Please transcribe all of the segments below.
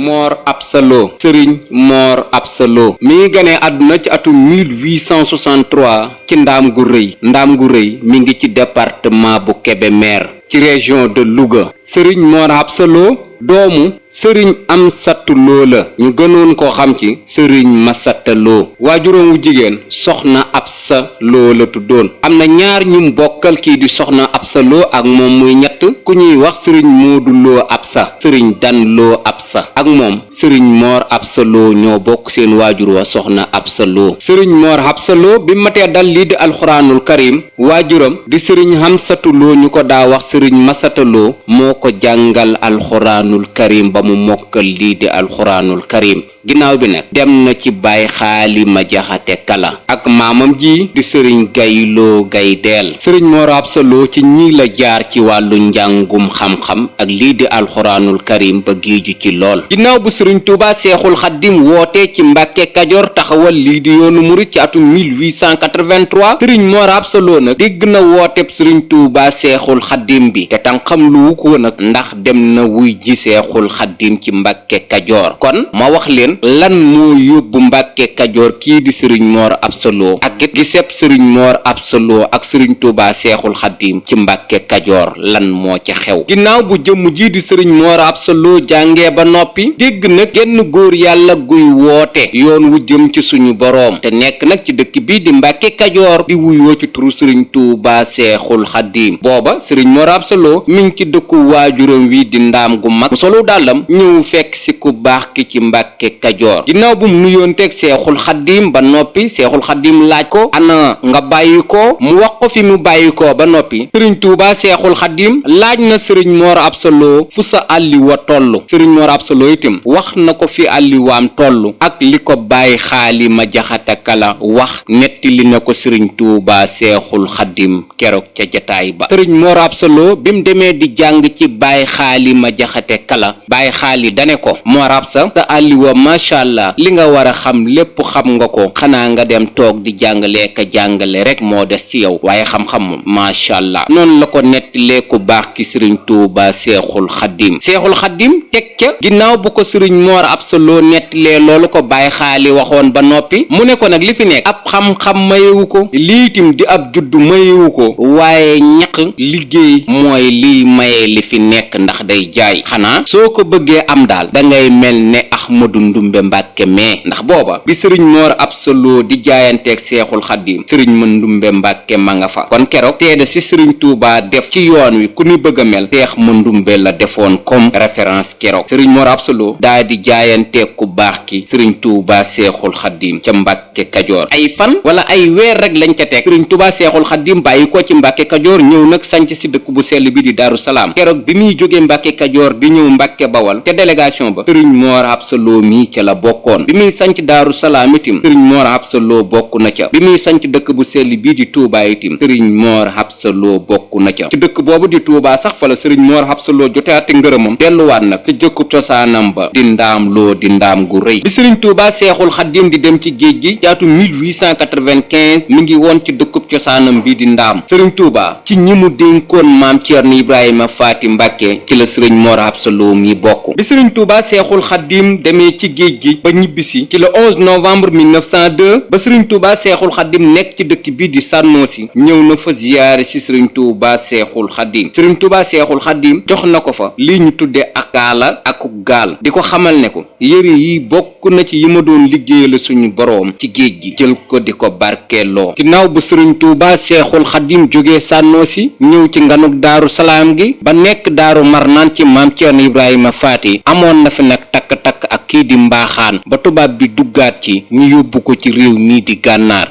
Mor Absa Lo. Sëriñ Mor Absa Lo mi ngi gane àdduna ci atum 1863 ci Ndaam gu Rëy. Ndaam gu Rëy mi ngi ci département bu Kébémer ci région de Louga. Sëriñ Mor Absa Lo doomu sëriñ Amsatu Lo la ñu gënoon koo xam ci sëriñ Masata Lo. waajuram wu jigéen soxna Absa Lo la tuddoon. am na ñaar ñu bokkal kii di soxna Absa Lo ak moom muy ñett ku ñuy wax sëriñ Moodu Lo Absa, sëriñ Dan Lo Absa ak moom sëriñ Mor Absa Lo ñoo bokk seen waajur wa soxna Absa Lo. sëriñ Mor Absa Lo bi matee dal lii di alxuraanul karim waajuram di sëriñ Amsatu Lo ñu ko daa wax sëriñ Masata Lo moo ko jàngal alxuraanul karim ba mu mokkal lii di alxuraanul karim. ginnaaw bi nag dem na ci Baay Xaalima Jaxate Kala ak maamam ji di sëriñ Gayloo Gaydeel. sëriñ Mor Absa Lo ci ñi la jaar ci wàllu njàngum xam-xam ak lii di alxuraanul karim ba géeju ci lool. ginnaaw bu sëriñ Tuuba Seexul Xaddim wootee ci Mbàkke Kajoor taxawal lii di yoonu murit ci atum 1883 sëriñ Mor Absa Lo nag dégg na wooteb sëriñ Tuuba Seexul Xaddim bi te tam xam lu ko nag ndax dem na wuy ji Seexul Xaddim ci Mbàkke Kajoor. kon ma wax leen lan moo yóbbu Mbàkke Kajoor kii di sëriñ Mor Absa Lo ak it giseb sëriñ Mor Absa Lo ak sëriñ Tuuba Seexul Xaddim ci Mbàkke Kajoor lan moo ca xew. ginnaaw bu jëmm jii di sëriñ Mor Absa Lo jàngee ba noppi dégg nag genn góor yàlla guy woote yoon wu jëm ci suñu boroom te nekk nag ci dëkk bii di Mbàkke Kajoor di wuyoo ci turu sëriñ Tuuba Seexul Xaddim. booba sëriñ Mor Absa Lo mi ngi ci dëkku waajuram wi di ndaam gu mag mu solu dàllam ñëw fekk si ku baax ki ci Mbàkke Kajoor. ginnaaw bu mu nuyoonteeg Seexul Xaddim ba noppi Seexul Xaddim laaj ko ana nga bàyyi ko mu wax ko fi mu bàyyi ko ba noppi sëriñ Tuuba Seexul Xaddim laaj na sëriñ Mor Absa Lo fu sa àlliwa toll. sëriñ Mor Absa Lo itam wax na ko fi àlliwaam toll ak li ko Baay Xaalima Jaxate Kala wax nettali na ko sëriñ Tuuba Seexul Xaddim keroog ca jataay ba. sëriñ Mor Absa Lo bi mu demee di jàng ci Baay Xaalima Jaxate Kala Baay Xaali dane ko Mor Absa sa àlliwa macha allah li nga war a xam lépp xam nga ko xanaa nga dem toog di jàngale ka jàngale rek moo des ci yow waaye xam-xam macha allah. noonu la ko nettalee ku baax ki sëriñ Tuuba Seexul Xaddim. Seexul Xaddim teg ca ginnaaw bu ko sëriñ Mor Absa Lo nettalee loolu ko Baay Xaali waxoon ba noppi mu ne ko nag li fi nekk ab xam-xam mayewu ko liitim di ab juddu mayewu ko waaye ñaq liggéey mooy liy maye li fi nekk ndax day jaay. xanaa soo ko bëggee am daal dangay mel ne Ahmadu Ndumbe Mbàkke mee ndax booba bi sëriñ Mor Absa Lo di jaayanteeg Seexul Xaddim sëriñ ma Ndumbe Mbàkke ma nga fa. kon keroog teede si sëriñ Tuuba def ci yoon wi ku ni bëgg a mel Seex ma Ndumbe la defoon comme référence keroog sëriñ Mor Absa Lo daa di jaayanteeg ku baax ki sëriñ Tuuba Seexul Xaddim ca Mbàkke Kajoor. ay fan wala ay weer rek lañ ca teg sëriñ Tuuba Seexul Xaddim bàyyi ko ci Mbàkke Kajoor ñëw nag sanc si dëkk bu sell bi di Daaru Salaam. keroog bi muy jóge Mbàkke Kajoor di ñëw Mbàkke Bawal ca délégation ba sëriñ Mor Absa Lo mi ca la bokkoon. bi muy sanc Daaru Salaam itim sëriñ Mor Absa Lo bokk na ca. bi muy sanc dëkk bu sell bii di Touba itim sëriñ Mor Absa Lo bokk na ca. ci dëkk boobu di Touba sax fa la sëriñ Mor Absa Lo jotaate ngërëmam delluwaat nag te jëkkub cosaanam ba di Ndaam Lo di Ndaam gu Rëy. bi sëriñ Tuuba Seexul Xaddim di dem ci géej gi ci atum 1895 mi ngi woon ci dëkkub cosaanam bi di Ndaam. sëriñ Tuuba ci ñi mu dénkoon maam Ceerno Ibrahima Faati Mbàkke ci la sëriñ Mor Absa Lo mi bokk. bi sëriñ Tuuba Seexul Xaddim demee ci géej gi ba ñibbisi ci le 11 novembre 1902 ba sëriñ Tuuba Seexul Xaddim nekk ci dëkk bi di Sànnoosi ñëw na fa ziyaare si sëriñ Tuuba Seexul Xaddim. sëriñ Tuuba Seexul Xaddim jox na ko fa lii ñu tudde ak kaala ak gaal di ko xamal ne ko yëre yi bokk na ci yi ma doon liggéeyal suñu boroom ci géej gi jël ko di ko barkeeloo. ginnaaw bu sëriñ Tuuba Seexul Xaddim jógee Sànnoosi ñëw ci nganuk Daaru Salaam gi ba nekk Daaru Marnaan ci maam Ceerno Ibrahima Faati amoon na fi nag takk-takk ak kii di mbaaxaan ba tubaab bi duggaat ci ñu yóbbu ko ci réew mii di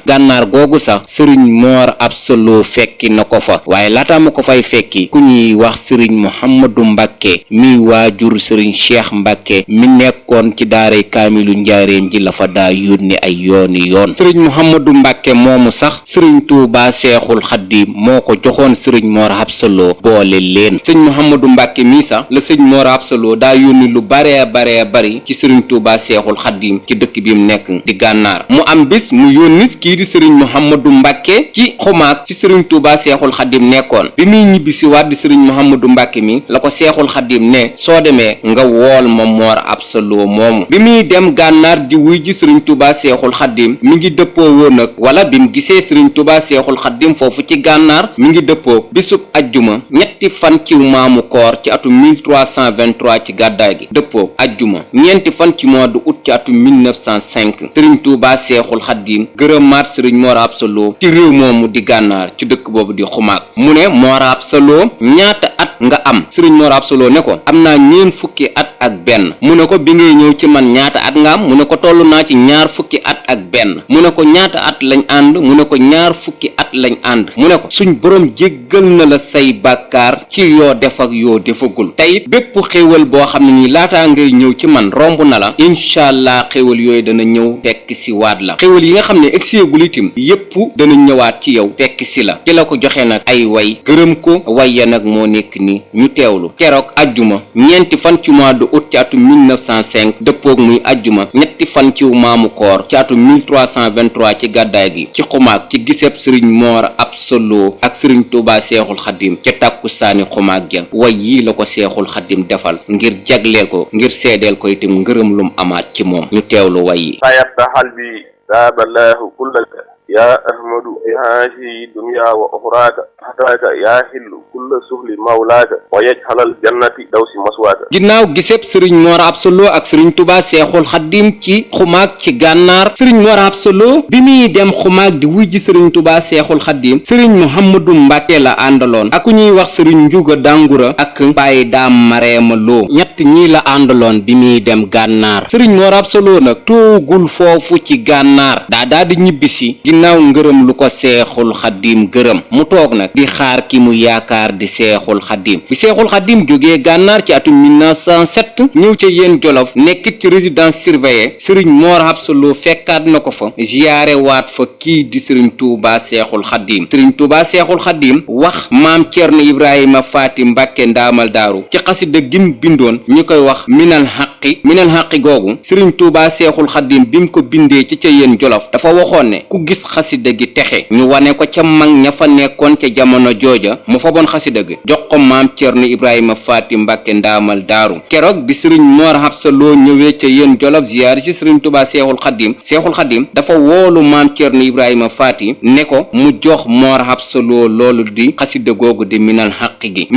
gànnaar googu sax sëriñ Mor Absa Lo fekki na ko fa waaye laata ma ko fay fekki ku ñuy wax sëriñ Mouhamadou Mbàkke mi waajur sëriñ Cheikh Mbàkke mi nekkoon ci daaray kaamilu njaareem ji la fa daa yónni ay yooni yoon. sëriñ Mouhamadou Mbàkke moomu sax sëriñ Tuuba Seexul Xaddim moo ko joxoon sëriñ Mor Absa Lo boole leen. sëriñ Mouhamadou Mbàkke mii sax la sëriñ Mor Absa Lo daa yónni lu baree bari ci sëriñ Tuubaa Seexul Xaddim ci dëkk bi mu nekk di gànnaar. mu am bis mu yónni kii di sëriñ Mouhamadou Mbàkke ci xumaag ci sëriñ Tuubaa Seexul Xaddim nekkoon. bi muy ñibbisi waat di sëriñ Mouhamadou Mbàkke mi la ko Seexul Xaddim ne soo demee nga wool ma Mor Absa Lo moomu. bi muy dem gànnaar di wuy ji sëriñ Tuubaa Seexul Xaddim mi ngi dëppoo woon ak wala bi mu gisee sëriñ Tuubaa Seexul Xaddim foofu ci gànnaar mi ngi dëppoo bisub ajjuma ñetti fan ci maamu koor ci atum 1323 ci gàddaay gi dëppoo ajjuma ñeenti fan ci mois de août ci atum 1905 sëriñ Tuubaa Seexul Xaddim gërëmaat sëriñ Mor Absa Lo ci réew moomu di gànnaar ci dëkk boobu di xumaag. mu ne Mor Absa Lo ñaata at nga am? sëriñ Mor Absa Lo ne ko am naa ñeen fukki at ak benn. mu ne ko bi ngay ñëw ci man ñaata at nga am? mu ne ko toll naa ci ñaar fukki at ak benn. mu ne ko ñaata at lañ ànd? mu ne ko ñaar fukki at lañ ànd. mu ne ko suñ boroom jéggal na la say bàkkaar ci yoo def ak yoo defagul tey bépp xéewal boo xam ne nii laataa ngay ñëw ci man romb na la incha allah xéewal yooyu dana ñëw fekk si waat la. xéewal yi nga xam ne egseegul itam yépp dana ñëwaat ci yow fekk si la ci la ko joxe nag ay way gërëm ko wayya nag moo nekk ni ñu teewlu. keroog ajjuma ñeenti fan ci mois de août ci atum 1905 dëppoog muy ajjuma ñetti fan ci maamu koor ci atum 1323 ci gàddaay gi ci xumaag ci giseb sëriñ Mor Absa Lo ak sëriñ Tuubaa Seexul Xaddim ca tàkkusaani xumaag ja way yii la ko Seexul Xaddim defal ngir jagleel ko ngir seedeel ko itam ngërëm lum amaat ci moom ñu teewlu way yi. sayaftaxal bi baaballahu kullaka yaa ahmadu haasi dunya wa uxraaka xataaka yaa xillu kulla suhli mawlaaka wa yajxalal jannati daw si maswaaka. ginnaaw giseb sëriñ Mor Absa Lo ak sëriñ Tuubaa Seexul Xaddim ci xumaag ci gànnaar sëriñ Mor Absa Lo bi muy dem xumaag di wuy ji sëriñ Tuubaa Seexul Xaddim sëriñ Mouhamadou Mbàkke la àndaloon ak ku ñuy wax sëriñ Njuga Dàngura ak Baay Daam Mareema Lo ñett ñii la àndaloon bi muy dem gànnaar. sëriñ Mor Absa Lo nag toogul foofu ci gànnaar daa di ñibbisi ginnaaw ngërëm lu ko Seexul Xaddim gërëm mu toog nag di xaar ki mu yaakaar di Seexul Xaddim. bi Seexul Xaddim jógee gànnaar ci atum 1907 ñëw ca yéen jolof nekkit ci résidence surveillée sëriñ Mor Absa Lo fekkaat na ko fa ziyaare waat fa kii di sëriñ Tuubaa Seexul Xaddim. sëriñ Tuubaa Seexul Xaddim wax maam Cerno Ibrahima Faati Mbàkke ndaamal daaru ci xasida gim bindoon ñu koy wax minal xaqi googu sëriñ Tuubaa Seexul Xaddim bi mu ko bindee ci ca yéen jolof dafa waxoon ne ku gis xasida gi texe ñu wane ko ca mag ña fa nekkoon ca jamono jooja mu faboon xasida gi jox ko maam Cerno Ibrahima Faati Mbàkke ndaamal daaru. keroog bi sëriñ Mor Absa Lo ñëwee ca yéen jolof ziyaar ci sëriñ Tuubaa Seexul Xaddim dafa woolu maam Cerno Ibrahima Faati ne ko mu jox Mor Absa Lo loolu di xasida googu di minal xaqi gi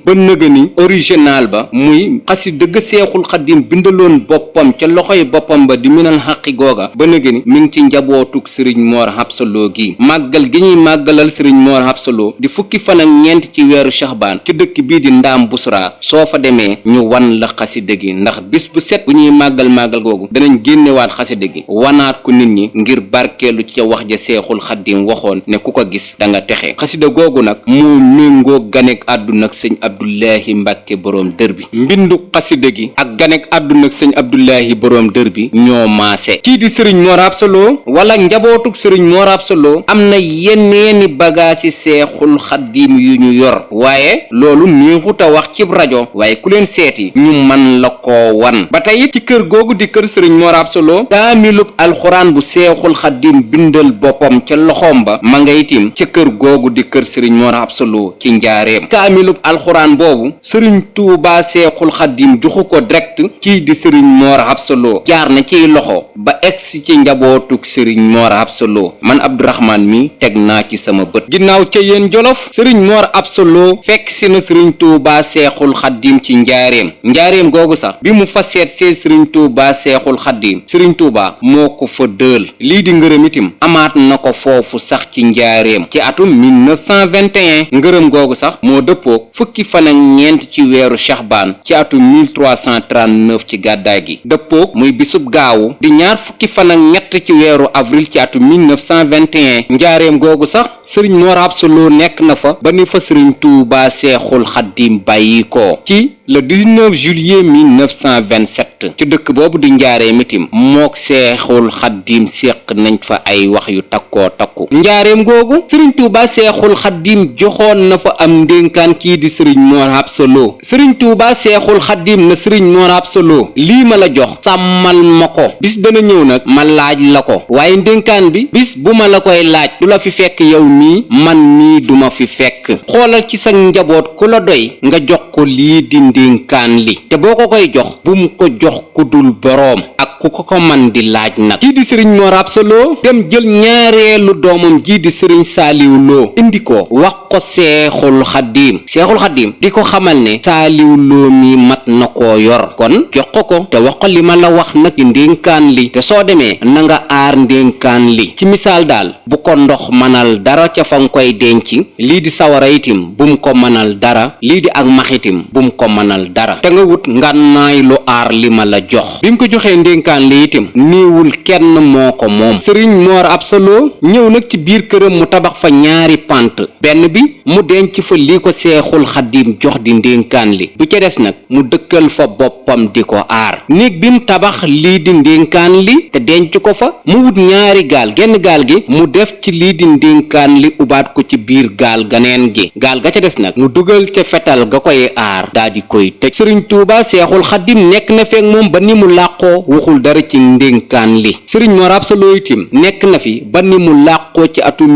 ba nëga ni original ba muy xasida ga Seexul Xaddim bindaloon boppam ca loxoy boppam ba di minal xaqi googa ba nëga ni mi ngi ci njabootug sëriñ Mor Absa Lo gi màggal gi ñuy màggalal sëriñ Mor Absa Lo di fukki fan ak ñeent ci weeru Shahbaan ci dëkk bii di Ndaam Busra soo fa demee ñu wan la xasida gi ndax bis bu set bu ñuy màggal googu danañ génnewaat xasida gi wanaat ko nit ñi ngir barkeelu ci ca wax ja Seexul Xaddim waxoon ne ku ko gis da nga texe. xasida googu nag moo méngoo ganek àdduna ak sëñ Abdullahi Mbàkke boroom dër bi mbindu xasida gi ak ganek àdduna ak sëñ Abdullahi boroom dër bi ñoo maase. kii di sëriñ Mor Absa Lo wala njabootug sëriñ Mor Absa Lo am na yeneeni bagaasi Seexul Xaddim yu ñu yor waaye loolu neexut a wax ci rajo waaye ku leen seeti ñu man la koo wan. ba tey ci kër googu di kër sëriñ Mor Absa Lo kaamilub alxuraan bu Seexul Xaddim bindal boppam ca loxoom ba ma nga itim ca kër googu di kër sëriñ Mor Absa Lo ci njaareem. kaamilub alxuraan boobu sëriñ Tuubaa Seexul Xaddim joxu ko direct kii di sëriñ Mor Absa Lo jaar na ciy loxo ba egsi ci njabootug sëriñ Mor Absa Lo man Abdourahmane mi teg naa ci sama bët. ginnaaw ca yéen jolof sëriñ Mor Absa Lo fekk si na sëriñ Tuubaa Seexul Xaddim ci njaareem googu sax bi mu fa seet see sëriñ Tuubaa Seexul Xaddim sëriñ Tuubaa moo ko fa dël lii di ngërëm itam amaat na ko foofu sax ci njaareem ci atum 1921 ngërëm googu sax moo dëppoo fukki fan ak ñeent ci weeru Shahbaan ci atum 1339 ci gàddaay gi dëppoo muy bisub gaawu di ñaar fukki fan ak ñett ci weeru avril ci atum 1921 njaareem googu sax sëriñ Mor Absa Lo nekk na fa ba ni fa sëriñ Tuubaa Seexul Xaddim bàyyi ko ci le 19 juillet 1927 ci dëkk boobu di njaareem itim mook seexul xaddim séq nañ fa ay wax yu takkoo takku. njaareem googu sëriñ Tuuba seexul xaddim joxoon na fa am ndénkaan kii di sëriñ Mor Absa Lo. sëriñ Tuuba seexul xaddim na sëriñ Mor Absa Lo lii ma la jox sàmmal ma ko, bis dana ñëw nag ma laaj la ko, waaye ndénkaan bi bis bu ma la koy laaj du la fi fekk yow mii, man mii duma fi fekk. xoolal ci sa njaboot ku la doy nga jox ko lii di ndénkaan li, te boo ko koy jox bum ko jox ku dul boroom ak ku ko man di laaj nag. kii di sëriñ Mor Absa Lo dem jël ñaareelu doomam jii di sëriñ Saaliw Lo indi ko wax ko seexul xaddim. seexul xaddim di ko xamal ne Saaliw Lo mi mat na koo yor, kon jox ko te wax ko li ma la wax nag ci ndénkaan li, te soo demee na nga aar ndénkaan li. ci misaal daal bu ko ndox manal dara ca fa nga koy denc, lii di sawara itim bum ko manal dara, lii di ak maxitim bum ko manal dara, te nga wut ngànnaay lu aar li ma la jox. bi mu ko joxee ndénkaan li itim niiwul kenn moo ko moom. sëriñ Mor Absa Lo ñëw nag ci biir këram mu tabax fa ñaari pant, benn bi mu denc fa lii ko seexul xaddim jox di ndénkaan li, bu ca des nag mu dëkkal fa boppam di ko aar. néeg bi mu tabax lii di ndénkaan li te denc ko fa, mu wut ñaari gaal, genn gaal gi mu def ci lii di ndénkaan li ubaat ko ci biir gaal ganeen gi, gaal ga ca des nag mu dugal ca fetal ga koy aar daa di koy tëj. sëriñ Tuuba seexul xaddim nekk na feek moom ba ni mu làqoo waxul dara ci ndénkaan li. sëriñ Mor Absa Lo itim nekk na fi ba ni mu làqoo ci atum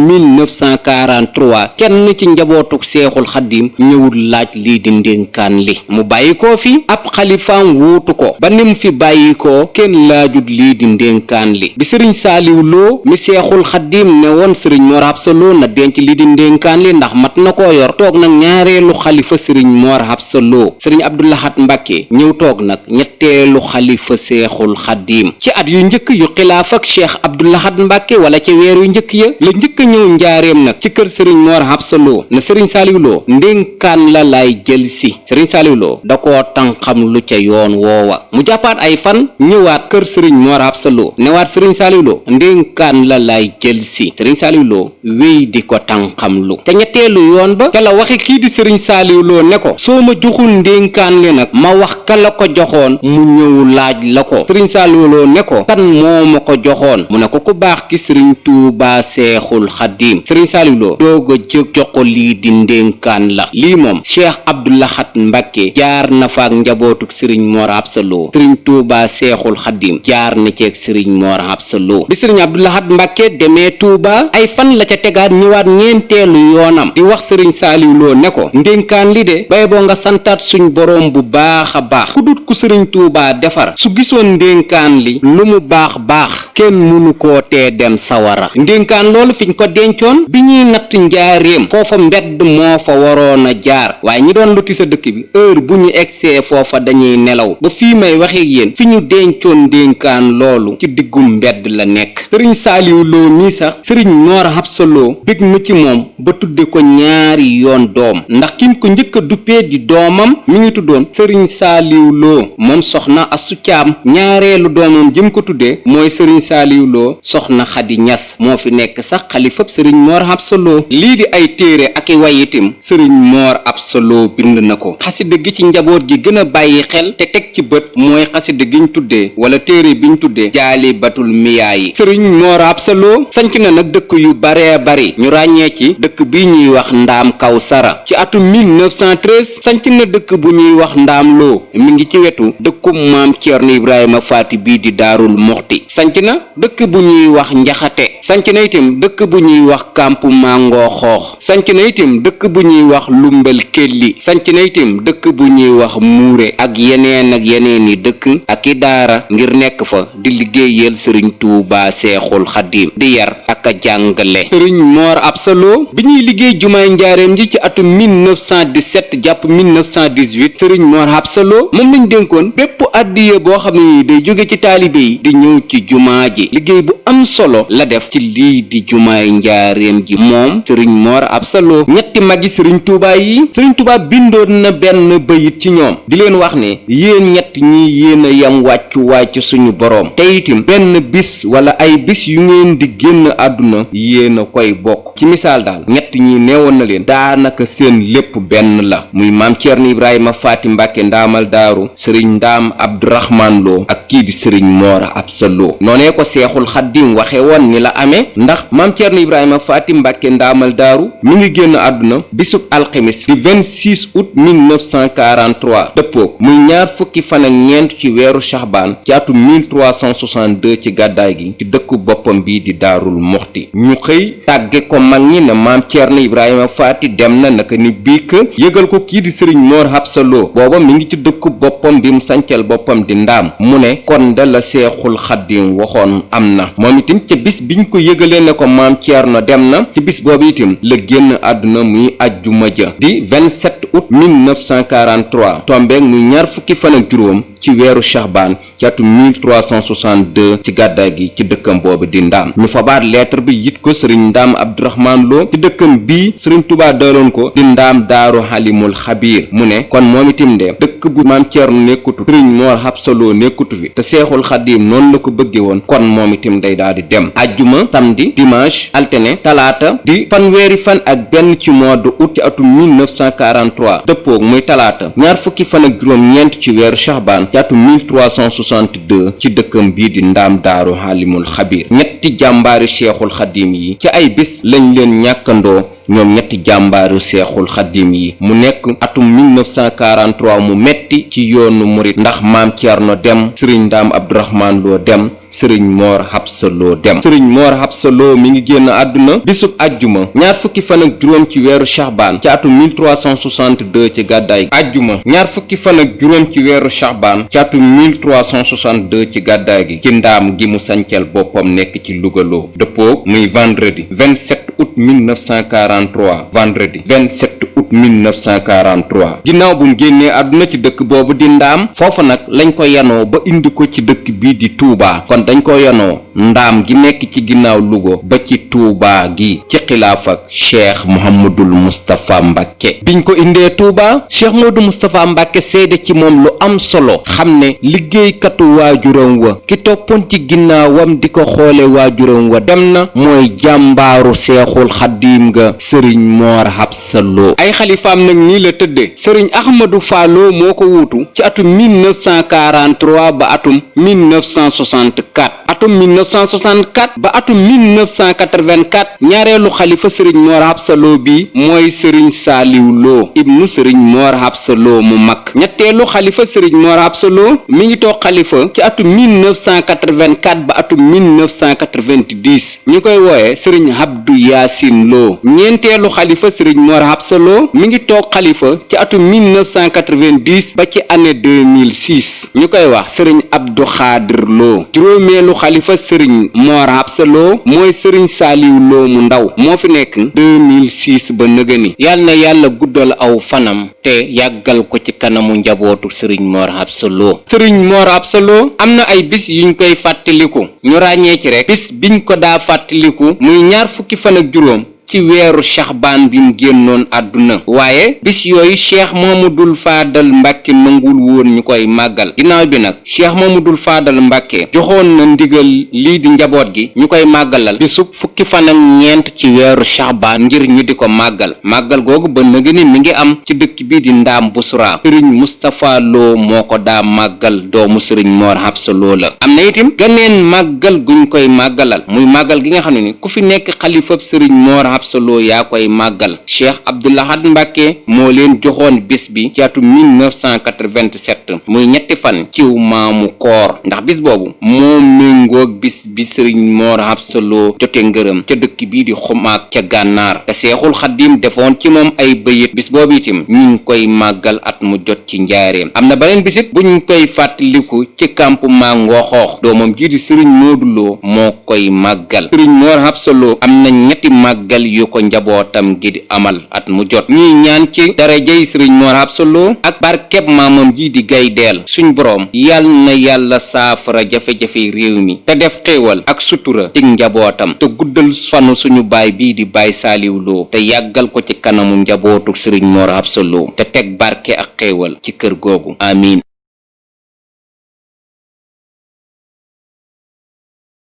1943 kenn ci njabootuk seexul xaddim ñëwul laaj lii di ndénkaan li. mu bàyyi koo fi ab xalifaam wuutu ko ba nim fi bàyyi ko kenn laajut lii di ndénkaan li. bi sëriñ Saaliw Lo mi seexul xaddim ne woon sëriñ Mor Absa Lo na denc lii di ndénkaan li ndax mat na koo yor, toog nag ñaareelu xalifa sëriñ Mor Absa Lo. sëriñ Abdou Lahad Mbàkke ñëw toog nag ñetteelu xalifa seexul xaddim. ci at yu njëkk yu xilaaf ak cheikh Abdou Lahad Mbàkke wala ca weer yu njëkk ya la njëkk a ñëw njaareem nag ci kër sëriñ Mor Absa Lo na sëriñ Saaliw Lo ndénkaan la lay jël si. sëriñ Saaliw Lo da koo tànqam lu ca yoon woowa, mu jàppaat ay fan ñëwaat kër sëriñ Mor Absa Lo newaat sëriñ Saaliw Lo ndénkaan la lay jël si. sëriñ Saaliw Lo wéy di ko tànqam lu te ñetteelu yoon ba ca la waxe kii di sëriñ Saaliw Lo ne ko soo ma joxul ndénkaan li nag ma wax ka la ko joxoon mu ñëw laaj la ko. sëriñ Saaliw Lo ne ko kan moo ma ko joxoon, mu ne ko ku baax ki sëriñ Tuuba seexul xaddim. sëriñ Saaliw Lo doog a jóg jox ko lii di ndénkaan la. lii moom cheikh Abdou Lahad Mbàkke jaar na fa ak njabootuk sëriñ Mor Absa Lo, sëriñ Tuuba seexul xaddim jaar na ceeg sëriñ Mor Absa Lo. bi sëriñ Abdou Lahad Mbàkke demee Tuuba ay fan la ca tegaat ñëwaat ñeenteelu yoonam di wax sëriñ Saaliw Lo ne ko ndénkaan li de bay boo nga santaat suñ boroom bu baax a baax, ku dut ku sëriñ Tuuba defar su gisoon ndénkaan li lu mu baax baax kenn mënu koo tee dem sawara. ndénkaan loolu fiñ ko dencoon bi ñuy natt njaareem foofa mbedd moo fa waroon a jaar, waaye ñi doon luti sa dëkk bi heure bu ñu egsee foofa dañuy nelaw. ba fii may waxee yéen fi ñu dencoon ndénkaan loolu ci diggum mbedd la nekk. sëriñ Saaliw Lo mii sax sëriñ Mor Absa Lo bég na ci moom ba tudde ko ñaari yoon doom, ndax kim ko njëkk a duppee di doomam mi ngi tuddoon sëriñ Saaliw Lo moom soxna Asu Caam. ñaareelu doomam jëm ko tuddee mooy sëriñ Saaliw Lo soxna Xadi Ñas moo fi nekk sax xalifab sëriñ Mor Absa Lo. lii di ay téere ak i wayitim sëriñ Mor Absa Lo bind na ko. xasida gi ci njaboot gi gën a bàyyi xel te teg ci bët mooy xasida giñ tuddee wala téere biñ tuddee Jaalibatul Miyaayi. sëriñ Mor Absa Lo sanc na nag dëkk yu baree bari, ñu ràññee ci dëkk bi ñuy wax Ndaam Kawsara. ci atum 1913 sanc na dëkk bu ñuy wax Ndaam Lo mi ngi ci wetu dëkkub maam Ceerno Ibrahima Faati bii di Daarul Muxti. sanc na dëkk bu ñuy wax Njaxate. sanc na itam dëkk bu ñuy wax Kampu Mangoo Xoox. sanc na itam dëkk bu ñuy wax Lumbal Kelli. sanc na itam dëkk bu ñuy wax Muure ak yeneen i dëkk ak i daara ngir nekk fa di liggéeyal sëriñ Tuuba seexul xaddim di yar ak a jàngale. sëriñ Mor Absa Lo bi ñuy liggéey jumaay njaareem ji ci atum 1917 jàpp 1918 sëriñ Mor Absa Lo moom lañ dénkoon bépp addiye boo xam ne day jóge ci taalibe yi di ñëw ci jumaa ji. liggéey bu am solo la def ci lii di jumaay njaareem ji moom sëriñ Mor Absa Lo. ñetti magi sëriñ Tuuba yi sëriñ Tuuba bindoon na benn bayit ci ñoom di leen wax ne yéen ñett ñi yéen a yam wàccuwaay ci suñu boroom te itam benn bis wala ay bis yu ngeen di génn àdduna yéen a koy bokk. ci misaal daal ñett ñett ñi neewoon na leen daanaka seen lépp benn la muy maam Ceerno Ibrahima Faati Mbàkke ndaamal daaru sëriñ Ndaam Abdourahman Lo ak kii di sëriñ Moor Absa Lo noonee ko seexul xaddim waxe woon ni la amee ndax maam Ceerno Ibrahima Faati Mbàkke ndaamal daaru mi ngi génn àdduna bisub alxemis di 26 août 1943 dëppook muy ñaar fukki fan ak ñeent ci weeru Shahbaan ci atum 1362 ci gàddaay gi ci dëkku boppam bii di Daarul Muxti ñu xëy tàgge ko mag ñi ne maam Ceerno Ibrahima Faati dem na naka ni biik yëgal ko kii di sëriñ Moor Absa Lo booba mi ngi ci dëkku boppam bi mu sancal boppam di ndaam mu ne kon da la seexul xaddim waxoon am na moom itam ca bis biñ ko yëgalee ne ko maam Ceerno dem na ci bis boobu itam la génn àdduna muy ajjuma ja di 27 août 1943 tombeeg muy ñaar fukki fan ak juróom ci weeru Shahbaan ci atum 1362 ci gàddaay gi ci dëkkam boobu di ndaam ñu fabaat lettre bi yit ko sëriñ Ndaam Abdourahman Lo ci dëkkam bii sëriñ Tuubaa daloon ko di ndaam daaru Halimul Xabiir mu ne kon moom itam de dëkk bu maam Ceerno nekkutu sëriñ Moor Absa Lo nekkutu fi te seexul xaddim noonu la ko bëgge woon kon moom itam day daal di dem ajjuma samedi dimanche altine talaata di fanweeri fan ak benn ci mois de août ci atum 1943 dëppoog muy talaata ñaar fukki fan ak juróom ñeent ci weeru Shahbaan ci atum 1362 ci dëkkam bii di ndaam daaru Halimul Xabiir ñetti jàmbaari seexul xaddim yi ci ay bis lañ leen ñàkkandoo ñoom ñetti jàmbaaru seexul xaddim yi mu nekk atum 1943 mu metti ci yoonu murit ndax maam Ceerno dem sëriñ Ndaam Abdourahman Lo dem sëriñ Moor Absa Lo dem sëriñ Moor Absa Lo mi ngi génn àdduna bisub ajjuma ñaar fukki fan ak juróom ci weeru Shahbaan ci atum 1362 ci gàddaay ajjuma ñaar fukki fan ak juróom ci weeru Shahbaan ci atum 1362 ci gàddaay gi ci ndaam gi mu sancal boppam nekk ci Louga Lo dëppoo muy vendredi 27 août 1943 vendredi 27 août 1943 ginnaaw bu mu génnee àdduna ci dëkk boobu di ndaam foofa nag lañ ko yanoo ba indi ko ci dëkk bii di Touba kon dañ ko yanoo ndaam gi nekk ci ginnaaw Louga ba ci Touba gi ci xilaaf ak Cheikh Mouhamadul Moustapha Mbacke biñ ko indee Touba Cheikh Modou Moustapha Mbacke seede ci moom lu am solo xam ne liggéeykatu waajuram wa ki toppoon ci ginnaawam di ko xoole waajuram wa dem na mooy jàmbaaru seexul xaddiim ga sëriñ Moor Absa Lo ay xalifaam nag nii la tëdde sëriñ Ahmadou Fallo moo ko wuutu ci atum 1943 ba atum 1964 atum 1964 ba atum 1984 ñaareelu xalifa sëriñ Moor Absa Lo bi mooy sëriñ Saaliw Lo ibnu sëriñ Moor Absa Lo mu mag ñetteelu xalifa sëriñ Moor Absa Lo mi ngi toog xalifa ci atum 1984 ba atum 1990 ñu koy wooye sëriñ Abdou Yaasin Lo ñeenteelu xalifa sëriñ Moor Absa Lo mi ngi toog xalifa ci atum 1990 ba ci année 2006 ñu koy wax sëriñ Abdou Xaadir Lo juróomeelu xalifa sëriñ Moor Absa Lo mooy sëriñ Saaliw Lo mu ndaw moo fi nekk 2006 ba nëgëni yàlla na yàlla guddal aw fanam te yàggal ko ci kanamu njabootu sëriñ Moor Absa Lo sëriñ Moor Absa Lo am na ay bis yuñ koy fàttaliku ñu ràññee ci rek bis biñ ko daa fàttaliku muy ñaar fukki fan ak juróom ci weeru Shahbaan bi mu génnoon àdduna waaye bis yooyu Cheikh Mamadul Faadal Mbàkke nangul woon ñu koy màggal ginnaaw bi nag Cheikh Mamadul Faadal Mbàkke joxoon na ndigal lii di njaboot gi ñu koy màggalal bisub fukki fan ak ñeent ci weeru Shahbaan ngir ñu di ko màggal googu ba nëgë ni mi ngi am ci dëkk bi di Ndaam Busra sëriñ Moustapha Lo moo ko daa màggal doomu sëriñ Moor Absa Lo la am na itam ganeen màggal guñ koy màggalal muy màggal gi nga xam ne ni ku fi nekk xalifab sëriñ Moor Absa Lo yaa koy màggal Cheikh Abdou Lahad Mbacke moo leen joxoon bis bi ci atum 1987 muy ñetti fan ciw maamu koor ndax bis boobu moo méngoog bis bi sëriñ Moor Absa Lo jote ngërëm ca dëkk bii di Xumaag ca gànnaar te Seexul Xaddim defoon ci moom ay bëyit bis boobu itam ñu ngi koy màggal at mu jot ci njaareem am na beneen bisit buñ koy fàttaliku ci campement Ngooxoox doomam jii di sëriñ Moodu Lo moo koy màggal sëriñ Moor Absa Lo am na ñetti màggal yu ko njabootam gi di amal at mu jot ñuy ñaan ci darajay sëriñ Moor Absa Lo ak barkeb maamam ji di Gaydeel suñ boroom yal na yàlla saafara jafe-jafe réew mi te def xéewal ak sutura ci njabootam te guddal fanu suñu baay bii di Baay Saaliw Lo te yàggal ko ci kanamu njabootu sëriñ Moor Absa Lo te teg barke ak xéewal ci kër googu amiin